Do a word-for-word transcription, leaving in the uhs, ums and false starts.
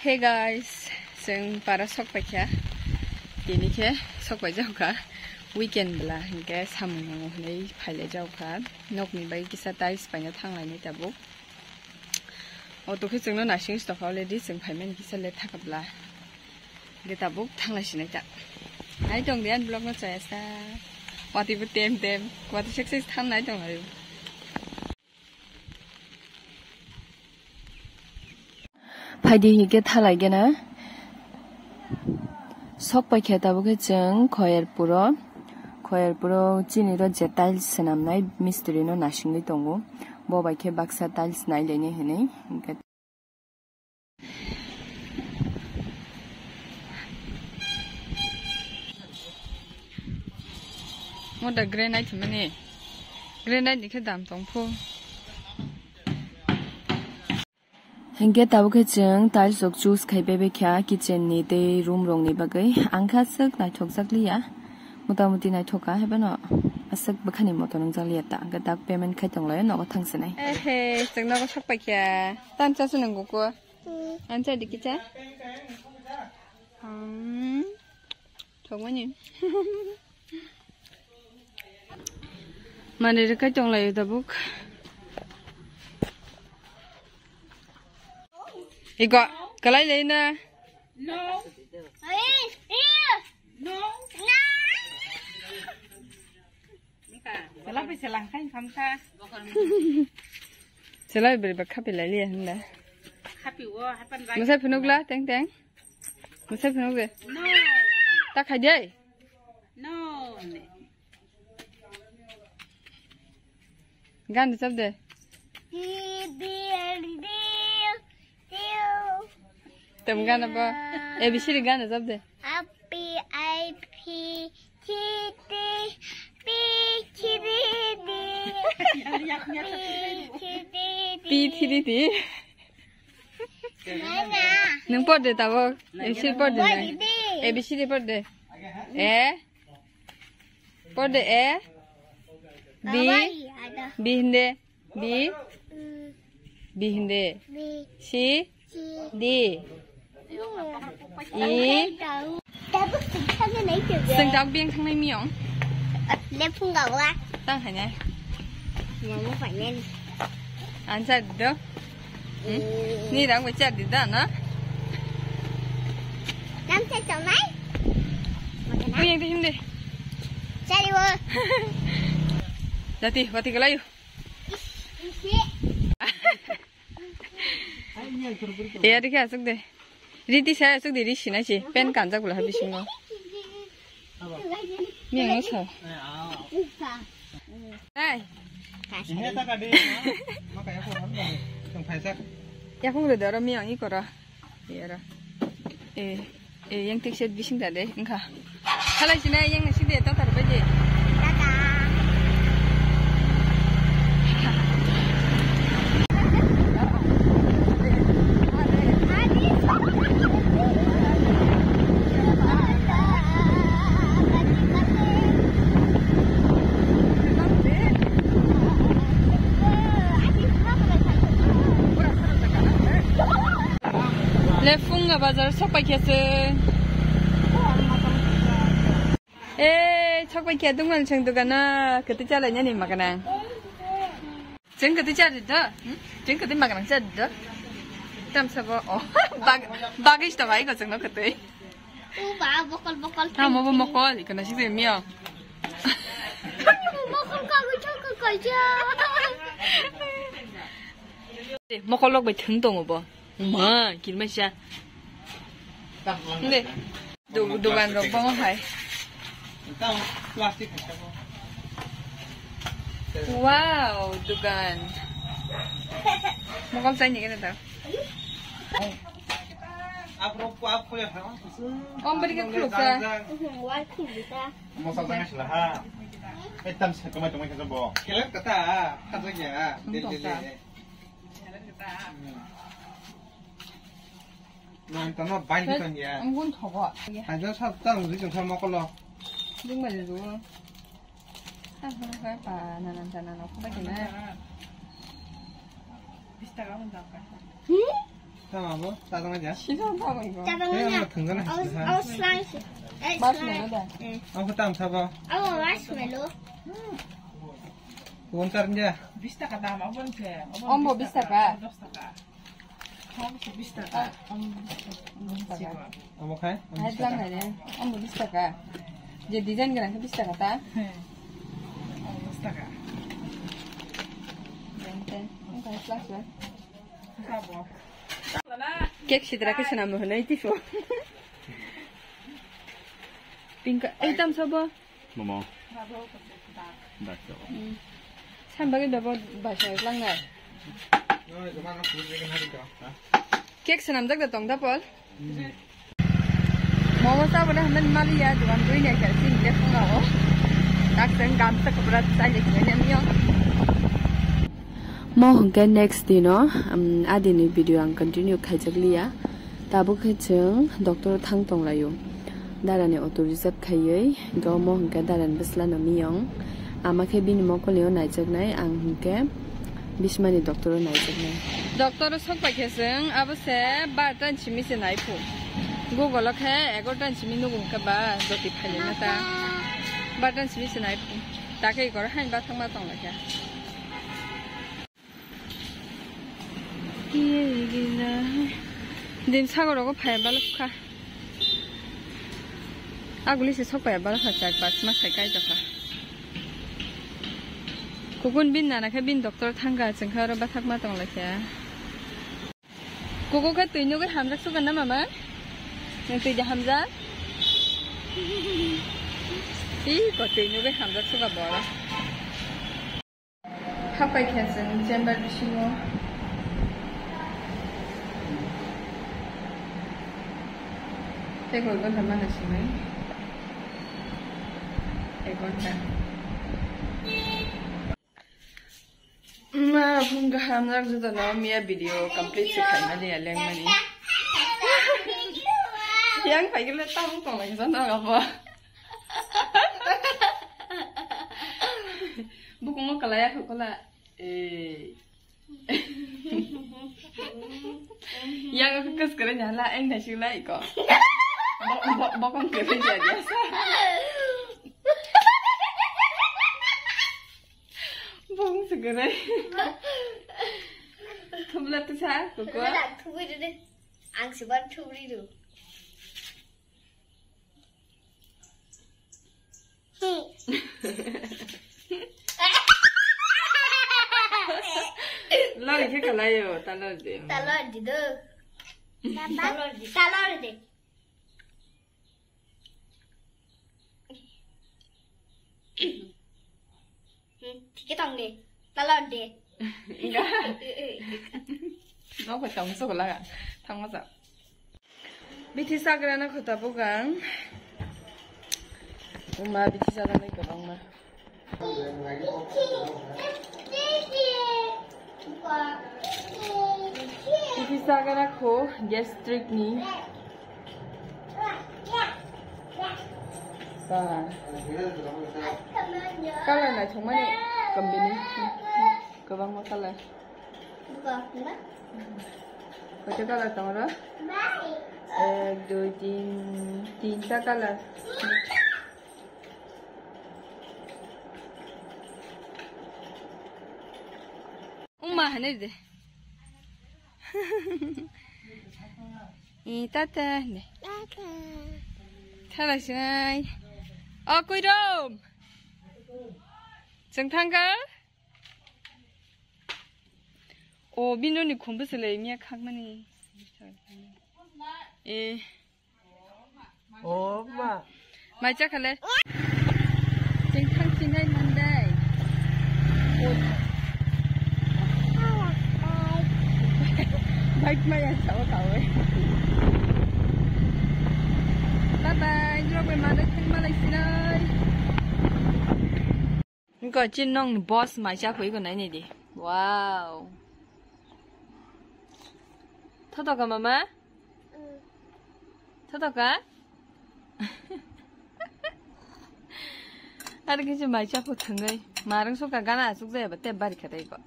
Hey guys, chwng para sok paikha. Tini khe sok pai jao kha. Weekend bwla hinkhe samung nango hinwi phailai jao kha. Nokni bai kisa tiles paina thanglainai tabuk. Auto khe chwngno naising si tokha already, chwng phaimani kisa late thakha bwla. Hinkhe tabuk thanglai sinai ta. Nai tong de ani vlog no chaya sa. Watwi bo tem tem. Watwi sek sek thangnai tong laio. Phaidi hinkhe thalai gena. Sok paikha tabuk khe chwng Khoyerpuro. Khoyerpuro chini ro je tiles swnamnai mistri no nasingwi tongo. Bo bai khe baksa tiles nailaini hinwi. Hinkhe Mo da granite mani. Granite ni khe dam tong pho. Hinkhe tabuk khe chwng tiles rok choose khai bai bai kha kitchen ni tei room rok ni bagwi. Ang khe aswk naithok jak liya. Mota moti naithok kha, haibano aswk bwkhani moto nwngjak liya ta. Hinkhe dak payment khai tong laio, nogo thang sinai. Ehe, chwng nogo sok pai kha. Tan cha se nang ko. An cha di kicha. Hmm. Thok mani. Mani rwkha tong laio tabuk. Iko, kalai lai na. No. No. Sela bai selang khai khamsa. Sela bai beri bak khapi lai liya hunda. Khapi wo hapan bai. Masai phunuk la, teng teng. Masai phunuk de. No. Ta khai dai. No. Gan de chap de. Tem gan ba. A B C D gan de chap de. Happy I P T T P T D D. P T D D. Nana. Nung por de tabuk. A B C D por de nang. Por de. A B C D por de. A. Por de A. B. Baba, ada. B hinde. B. Mm. B hinde. B. C. C. D. Iya. E. Tahu. Tahu sing sana naik juga. Sing tahu biang tang naik miong. Lepung gawa. Tang hanya. Mama panen. Answer do. Hmm? Ni rang bai char di da na? Nam char chong nai? Buyang di him de. Chari wo. Dati, wati kalayu. Isi. Ya, dikhe asuk de. Riti saya asuk de, ri sina si. Pen kanjak bula ha bisingo. Miyang no sao. Hai. Ini tak ada. Makanya aku harus yang phaisa. Ya, aku udah dorong miyang ikora. Iya, ora. Eh, eh, yang tik set bising tadi, engka. Halai sini yang nasi deh, tak terbaik. Dadah. Le phunga bazar sopai khe se. Eh, sopai khe dungman seng dugana, kete chalai nani magana. Cheng kete chari da? Hmm? Cheng kete magana chari da? Tam sabo. Oh, bag, bag is to bai ko cheng no kete. Uba, bokol, bokol. Tamo bo mokol, ikana si miyo. Mokol ka gu chok ka ja. Mokol lok bai thung tongo bo. Ma, kirma siya. Nde. Du-, dugan rok bo hai. Wow, dugan. Mokol chai ni kene ta. Om beri ke kluk ta. Mosa jangan sila ha. Etam se kemai kemai kejabo. Kelek kata, kata ya. Dele dele. Nang tamo bai kita ya. Anggun thogo. Hajo sab tang ri jong tamo kolo. Ding ba ju. Tang tang kai pa nanan tana no ko ba kena. Bis taka pun tak kai. Hmm? Tama bo, tadang aja. Sisa tama ibo. Tadang aja. Ang thangana. Ang, ang slice. Eh, slice. Marshmallow da. Eh. Ang ko tam sabo. Ang marshmallow. Kuan karanja. Bis taka dam, abon ke. Ombo bis taka. Dos taka. Hom se bis taka. Om bis taka. Amo khai? Hai blang hai de. Ombo bis taka. Je design gana bis taka ta. He. Om bis taka. Bente. Ang khai slice. Cake sidra ke swnam hwnwi tiso. Pink, ei tam sabo. Momo. Dak sabo. Hmm. San bagwi babo basa langnai. Cake swnamjak da tong da pol. Momo sabole hamdan maliya dukan dui ni ekta sini de phunga o. Tak sen gamsa kapra chai le kene miyo. Mo hwnkhe next dino, um, adini video ang continue khaijak liya. Tabuk khe chwng doctor thang tong laio. Darani auto reserve khaiwi, hwnkhe omo hwnkhe darani bwsla no miyong. Ama khe bini mokol nio naijaknai, ang hwnkhe bismani doctor o naijaknai. Doctor o sok pai khe chwng abo se barta ni simi se nai phu. Google o khe egarta ni simi nugo hwnkhe ba joti phailai na ta. Barta ni simi se nai phu. Ta khe ikor hain ba thangma tong lai khe. Din sagor rogo phai balok kha. Aguli se sok pai balok kha, char pas ma sai kai jokha. Kukun bin nana khe bin doctor thangkha, chwng khe oro bathakma tong lai kha. Kuku khe twi nugwi hamjak sugan na mama? Nwng twi de hamjak? Ih, ko twi nugwi hamjak suga bo oro. Hapai khe chwng chamber bisingo. Tei koi ghonta mana simi? Ek ghonta. Ma, phung kaham jak juda no miya video complete se khaina liya lengmani. Yang phaikhe le tabuk tong lai khe joto abo. Bukungo kalai ya khukula. Eh. Yang aku kus kere nyala eng nasi lai ko. Bo-, bo-, bokong kere jadi asa. Bung segere. Thumla tu sa, koko. Thubri de. Ang sebar thubri do. Lari khe kalayo, talor de. Talor di do. Talor di, talor di. Hmm, thike tong de. Talor de. Enggak. Nogo tong so laga. Thangma sa. Bithi sagra na khota bugang. Uma bithi sagra na khota bugang. Bithi sagra kho gastric ni. Ba. Color naithokmani kombini. Kwbangma color. Koita color tongo ro? Ek, dui, tin, tinta color. Uma hane de. I tata ne. Tata. Thala sinai. O kuirom. Chwng thangkha. O bino ni khumbu sele miya khakmani. Eh. Oh, ma. Mai cha khale. Cheng thang chinai mandai. Bike maya sao sao. Bye bye. Drop e mandai thang malai sinai. Nko chin nong ni boss mai cha khoi ko nai ni di. Wow. Thoto ka mama? Thoto ka? Ari kisi mai cha phu thangwi. Marang so ka gana asuk jaya ba te bari khatai ko.